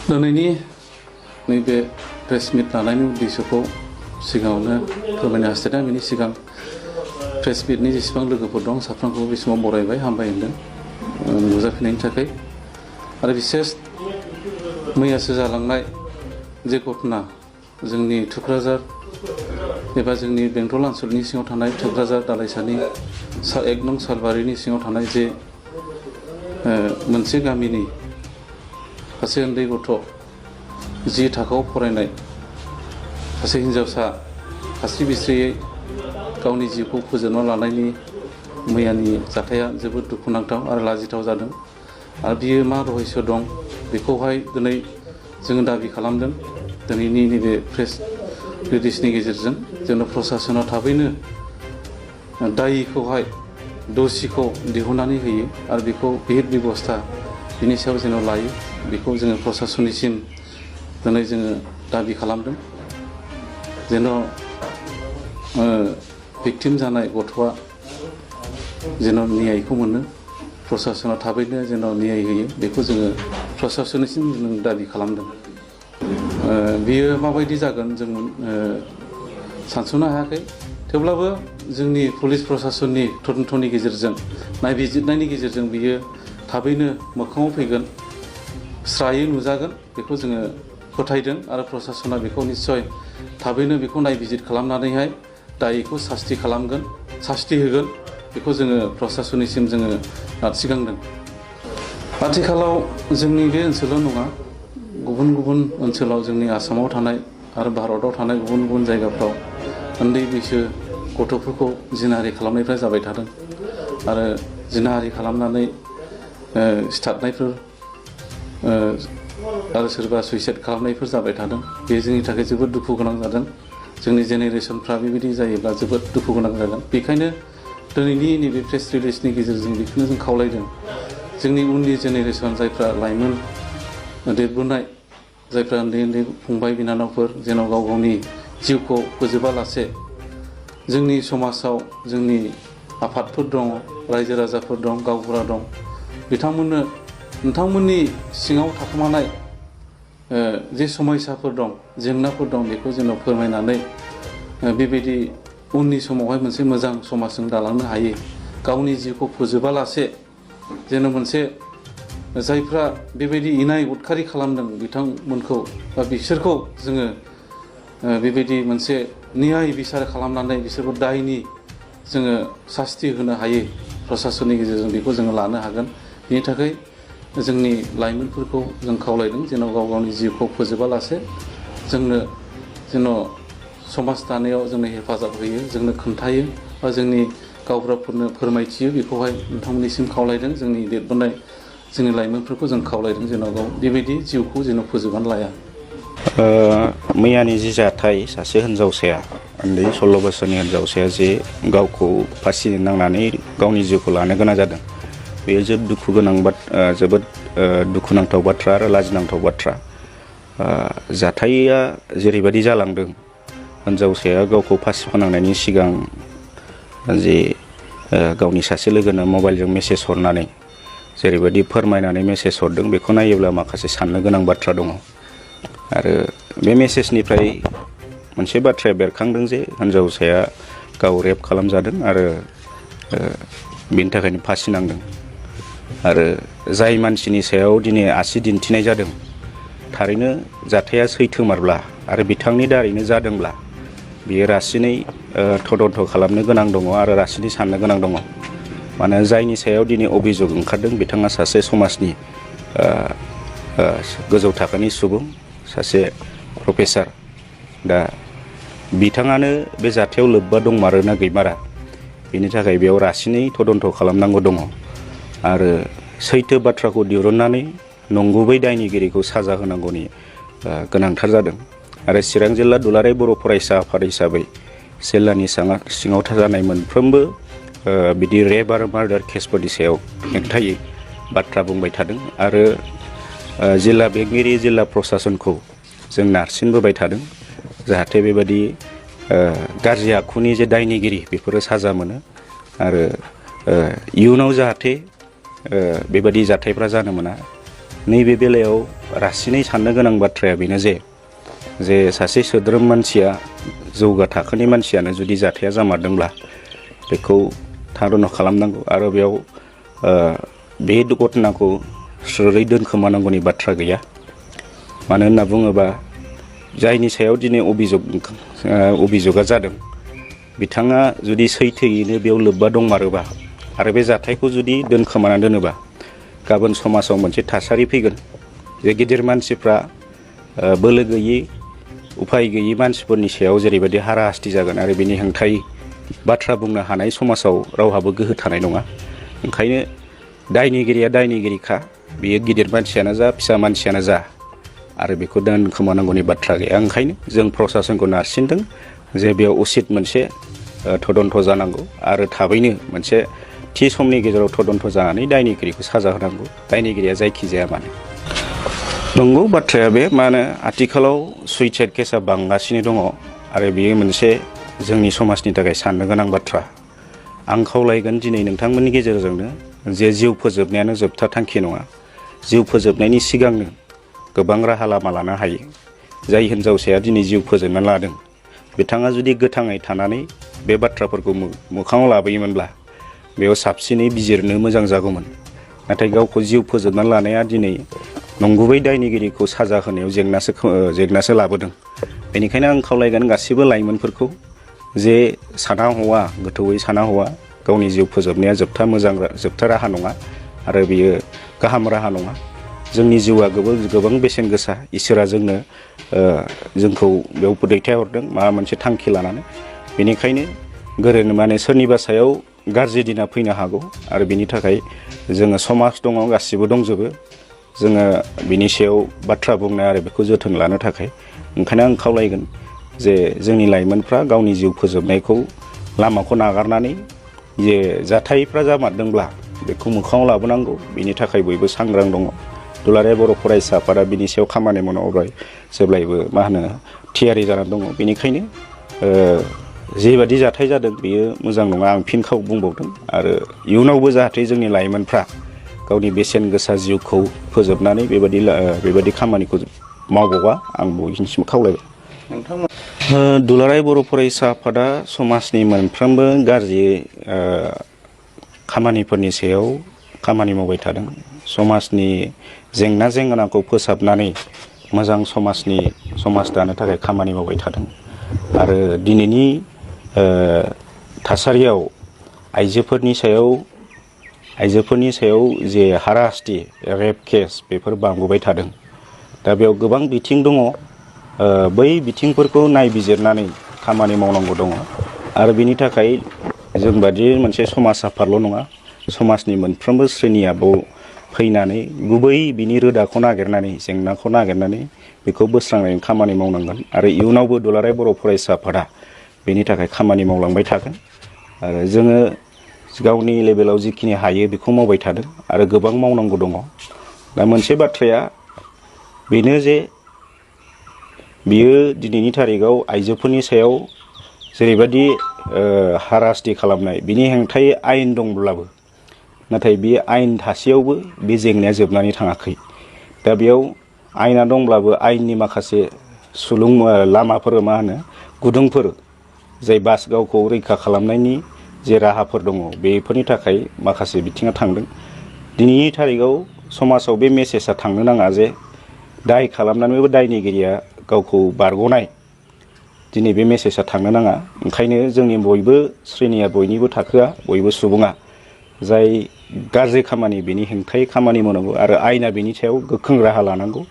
दिनैनि नैबे प्रेस मिट लानायनि उद्देश्यखौ सिगाङावनो फोरमायनो हास्थायदों। बेनि सिगां प्रेस मिटनि जेसेबां लोगोफोर दं साफ्रोमखौबो बे समाव बरायबाय, हामबाय होनदों नुजाफैनायनि थाखाय। आरो बिसेस मैयासो जालांनाय जे घटना जोंनि थुक्राझार एबा जोंनि बेंटल ओनसोलनि सिङाव थानाय थुक्राझार दालाइसानि 1 नं सालबारिनि सिङाव थानाय जे मोनसे गामिनि सासे उन्दै गथ' 10 थाखोआव फरायनाय सासे हिन्जावसा खास्रि बिस्रियै गावनि जिउखौ फोजोबना लानायनि मैयानि जाथाया जोबोद दुखुनांथाव आरो लाजिथाव जादों। आरो बियो मा रहस्य दं बेखौहाय दिनै जोङो दाबि खालामदों। दिनैनि नैबे प्रेस रिलिजनि गेजेरजों जोंनो प्रसासना थाबैनो दायिखौहाय दोषिखौ दिहुननानै होयो आरो बेखौ बिहित बेबस्था बिनि सायाव जेन' लायो, बेखौ जोङो प्रसासननिसिम दिनै जोङो दाबि खालामदों। जेन' भिक्टिम जानाय गथ'आ जेन' न्यायखौ मोनो, प्रसासना थाबैनो जेन' न्याय होयो, बेखौ जोङो प्रसासननिसिम जों दाबि खालामदों। बियो माबायदि जागोन जों सानस'नो हायाखै। थेवब्लाबो जोंनि पुलिस प्रसासननि तदन्तनि गेजेरजों नायबिजिरनायनि गेजेरजों बियो थाबैनो मोखाङाव फैगोन, स्रायै नुजागोन, बेखौ जोङो फोथायदों। आरो प्रसासना बेखौ निस्सय थाबैनो बेखौ नायबिजिर खालामनानैहाय दायिखौ सास्ति खालामगोन, सास्ति होगोन, बेखौ जोङो प्रसासननिसिम जोङो नारसिगांदों। आथिखालाव जोंनि बे ओनसोलाव नङा, गुबुन गुबुन ओनसोलाव जोंनि आसामाव थानाय आरो भारताव थानाय गुबुन गुबुन जायगाफ्राव उन्दै बैसो गथ'फोरखौ जिनाहारि खालामनायफ्रा जाबाय थादों। आरो जिनाहारि खालामनानै सिथारनायफोर आरो सोरबा सुइसाइड खालामनायफोर जाबाय थादों। बे जोंनि थाखाय जोबोद दुखु गोनां जादों। जोंनि जेनेरेसनफ्रा बेबायदि जायोब्ला जोबोद दुखु गोनां जागोन। बेखायनो दिनैनि नैबे प्रेस रिलिजनि गेजेरजों बेखौनो जों खावलायदों, जोंनि उननि जेनेरेसन जायफ्रा लाइमोन देरबोनाय, जायफ्रा उन्दै उन्दै फंबाय बिनानावफोर जेन' गाव गावनि जिउखौ फोजोबालासे जोंनि समाजाव जोंनि आफादफोर दङ, रायजो राजाफोर दं, गावबुरा दं, बिथांमोननो नोंथांमोननि सिङाव थाखोमानाय जे समयसाफोर दं, जेंनाफोर दं, बेखौ जेन' फोरमायनानै बेबायदि उननि समावहाय मोनसे मोजां समाजजों दालांनो हायो। गावनि जिउखौ फोजोबालासे जेन' मोनसे जायफ्रा बेबायदि इनाय उदखारि खालामदों बिथांमोनखौ बा बिसोरखौ जोङो बेबायदि मोनसे न्याय बिसार खालामनानै बिसोरखौ दायनि जोङो सास्ति होनो हायो। प्रसासननि गेजेरजों बेखौ जोङो लानो हागोन। बेनि थाखाय जोंनि लाइमोनफोरखौ जों खावलायदों जेन' गाव गावनि जिउखौ फोजोबालासे जोंनो जेन' समाज दानायाव जोंनो हेफाजाब होयो, जोंनो खोन्थायो बा जोंनि गावबुराफोरनो फोरमायथियो। बेखौहाय नोंथांमोननिसिम खावलायदों। जोंनि देरबोनाय जोंनि लाइमोनफोरखौ जों खावलायदों जेन' गाव बेबायदि जिउखौ जेन' फोजोबनानै लाया। मैयानि जि जाथाय, सासे हिन्जावसाया, उन्दै 16 बोसोरनि हिन्जावसाया जे गावखौ फासि नांनानै गावनि जिउखौ लानो गोनां जादों, बेयो जोबोद दुखुनांथाव बाथ्रा आरो लाजिनांथाव बाथ्रा। जाथाया जेरैबायदि जालांदों, हिन्जावसाया गावखौ फासि फोनांनायनि सिगां जे गावनि सासे लोगोनो मबाइलजों मेसेज हरनानै जेरैबायदि फोरमायनानै मेसेज हरदों, बेखौ नायोब्ला माखासे साननो गोनां बाथ्रा दङ। आरो बे मेसेजनिफ्राय मोनसे बाथ्राया बेरखांदों जे हिन्जावसाया गाव रेप खालामजादों आरो बेनि थाखायनो फासि नांदों। आरो जाय मानसिनि सायाव दिनै आसि दिन्थिनाय जादों, थारैनो जाथाया सैथोमारब्ला आरो बिथांनि दारैनो जादोंब्ला बियो रासिनै तदन्त खालामनो गोनां दङ आरो रासिनै साननो गोनां दङ। मानो जायनि सायाव दिनै अभियोग ओंखारदों, बिथाङा सासे समाजनि गोजौ थाखोनि सुबुं, सासे प्रफेसार। दा बिथाङानो बे जाथायाव लोब्बा दंमारोना गैमारा, बेनि थाखाय बेयाव रासिनै तदन्त खालामनांगौ दङ। आरो सैथो बाथ्राखौ दिरुननानै नंगुबै दायनिगिरिखौ साजा होनांगौनि गोनांथार जादों। आरो चिरां जिल्ला दुलाराय बर' फरायसा आफाद हिसाबै जिल्लानि सिङाव जानाय मोनफ्रोमबो बिदि रेप आरो मार्डार केसफोरनि सायाव हेंथायै बाथ्रा बुंबाय थादों आरो जिल्ला बेंगिरि, जिल्ला प्रसासनखौ जों नारसिनबोबाय थादों, जाहाथे बेबायदि गाज्रि आखुनि जे दायनिगिरि बेफोरो साजा मोनो आरो इयुनाव जाहाथे बेबायदि जाथायफ्रा जानो मोना, नैबे बेलायाव रासिनै साननो गोनां बाथ्राया बेनो जे सासे सोद्रोम मानसिया जौगा थाखोनि मानसियानो जुदि जाथाया जामारदोंब्ला बेखौ थादन खालामनांगौ आरो बेयाव बे घटनाखौ स्रोरै दोनखोमानांगौनि बाथ्रा गैया। मानो होनना बुङोबा जायनि सायाव दिनै अभियोगा जादों बिथाङा जुदि सैथोयैनो बेयाव लोब्बा दंमारोबा आरो बे जाथायखौ जुदि दोनखोमाना दोनोबा गाबोन समाजाव मोनसे थासारि फैगोन जे गिदिर मानसिफ्रा बोलो गैयै उफाय गैयै मानसिफोरनि सायाव जेरैबायदि हाराहास्ति जागोन आरो बेनि हेंथायै बाथ्रा बुंनो हानाय समाजाव रावहाबो गोहो थानाय नङा। ओंखायनो दायनिगिरिया दायनिगिरिखा, बियो गिदिर मानसियानो जा फिसा मानसियानो जा, आरो बेखौ दोनखोमानांगौनि बाथ्रा गैया। ओंखायनो जों प्रसासनखौ नारसिनदों जे बेयाव उसित मोनसे तदन्त जानांगौ आरो थाबैनो मोनसे थि समनि गेजेराव तदन्त जानानै दायनिगिरिखौ साजा होनांगौ, दायनिगिरिया जायखि जाया मानो। नंगौ बाथ्राया बे, मानो आथिखालाव सुइसाइड केसा बांगासिनो दङ आरो बेयो मोनसे जोंनि समाजनि थाखाय साननो गोनां बाथ्रा। आं खावलायगोन दिनै नोंथांमोननि गेजेरजोंनो जे जिउ फोजोबनायानो जोबथा थांखि नङा। जिउ फोजोबनायनि सिगांनो गोबां राहा लामा लानो हायो। जाय हिनजावसाया दिनै जिउ फोजोबना लादों बिथाङा जुदि गोथाङै थानानै बे बाथ्राफोरखौ मोखाङाव लाबोयोमोनब्ला बेयाव साबसिनै बिजिरनो मोजां जागौमोन। नाथाय गावखौ जिउ फोजोबना लानाया दिनै नंगुबै दायनिगिरिखौ साजा होनायाव जेंनासो लाबोदों। बेनिखायनो आं खावलायगोन गासिबो लाइमोनफोरखौ जे साना हवा, गोथौयै साना हवा, गावनि जिउ फोजोबनाया जोबथा राहा नङा आरो बियो गाहाम राहा नङा। जोंनि जिउआ गोबां बेसेन गोसा। इसोरा जोंखौ बेयाव दैथायहरदों माबा मोनसे थांखि लानानै। बेनिखायनो माने सोरनिबा सायाव गाज्रि दिना फैनो हागौ आरो बिनि थाखाय जोङो समाज दङ, गासिबो दंजोबो, जोङो बिनि सायाव बाथ्रा बुंनाय आरो बेखौ जोथोन लानो थाखाय। ओंखायनो आं खावलायगोन जे जोंनि लाइमोनफ्रा गावनि जिउ फोजोबनायखौ लामाखौ नागारनानै जे जाथायफ्रा जामारदोंब्ला बेखौ मोखाङाव लाबोनांगौ, बिनि थाखाय बयबो सांग्रां दङ। दुलाराय बर' फरायसा आफादा बिनि सायाव खामानि मावनो जेब्लायबो थियारि जानानै दङ। बेनिखायनो जेबादि जाथाय जादों बेयो मोजां नङा, आं फिन बुंबावदों। आरो इयुनावबो जाहाथे जोंनि लाइमोनफ्रा गावनि बेसेन गोसा जिउखौ फोजोबनानै बेबादि खामानिखौ मावबावा आं बयनिसिम खावलायबाय। दुलाराय बर' फरायसा आफादा समाजनि मोनफ्रोमबो गाज्रि खामानिफोरनि सायाव खामानि मावबाय थादों। समाजनि जेंना जेंगोनाखौ फोसाबनानै मोजां समाज दानो थाखाय खामानि मावबाय थादों। आरो दिनैनि थासारियाव आइजोफोरनि सायाव जे हाराहास्ति, रेप केस बेफोर बांबोबाय थादों। दा बेयाव गोबां बिथिं दङ। बै बिथिंफोरखौ नायबिजिरनानै खामानि मावनांगौ दङ आरो बिनि थाखाय जोंबादि मोनसे समाज आफादल' नङा, समाजनि मोनफ्रोमबो श्रेणिया बाव फैनानै गुबै बिनि रोदाखौ नागिरनानै, जेंनाखौ नागिरनानै बेखौ बोस्रांनायनि खामानि मावनांगोन। आरो इयुनावबो दुलाराय बर' फरायसा आफादा बेनि थाखाय खामानि मावलांबाय थागोन। आरो जोङो गावनि लेभेलाव जिखिनि हायो बेखौ मावबाय थादों आरो गोबां मावनांगौ दङ। दा मोनसे बाथ्राया बेनो जे बियो दिनैनि थारिखआव आइजोफोरनि सायाव जेरैबायदि हाराहास्ति खालामनाय, बिनि हेंथायै आयेन दंब्लाबो नाथाय बे आयेन थासेयावबो बे जेंनाया जोबनानै थाङाखै। दा बेयाव आयेना दंब्लाबो आयेननि माखासे लामाफोर गुदुंफोर जाय गावखौ रैखा खालामनायनि जे राहाफोर दङ, बेफोरनि थाखाय माखासे बिथिङा थांदों। दिनैनि थारिखआव समाजाव बे मेसेजआ थांनो नाङा जे दाय खालामनानैबो दायनिगिरिया गावखौ बारग'नाय, दिनै बे मेसेजआ थांनो नाङा। ओंखायनो जोंनि बयबो श्रेणिया, बयनिबो थाखोआ, बयबो सुबुङा जाय गाज्रि खामानि बेनि हेंथायै खामानि मावनांगौ आरो आयेना बेनि सायाव गोख्रों राहा लानांगौ।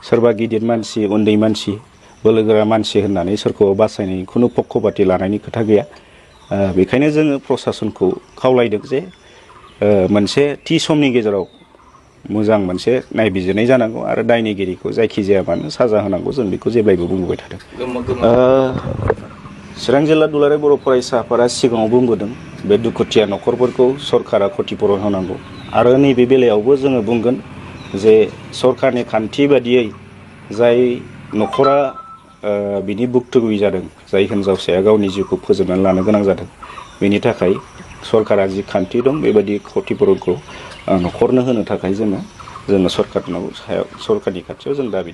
सोरबा गिदिर मानसि, उन्दै मानसि, बोलोगोरा मानसि होननानै सोरखौबा बासायनायनि खुनु पक्षपाति लानायनि खोथा गैया। बेखायनो जोङो प्रसासनखौ खावलायदों जे मोनसे थि समनि गेजेराव मोजां मोनसे नायबिजिरनाय जानांगौ आरो दायनिगिरिखौ जायखिजाया मानो साजा होनांगौ, जों बेखौ जेब्लायबो बुंबोबाय थादों। चिरां जिल्ला दुलाराय बर' फरायसा आफादा सिगाङाव बुंबोदों बे दुखुथिया न'खरफोरखौ सरकारा क्षतिपुरन होनांगौ। आरो नैबे बेलायावबो जोङो बुंगोन जे सरकारनि खान्थि बादियै जाय न'खरा बिनि भुक्तभोगि जादों, जाय हिनजावसाया गावनि जिउखौ फोजोबनानै लानो गोनां जादों, बेनि थाखाय सरकारा जि खान्थि दं बेबायदि क्षतिपुरनखौ न'खरनो होनो थाखाय जोङो जोङो सरकारनि खाथियाव जों दाबि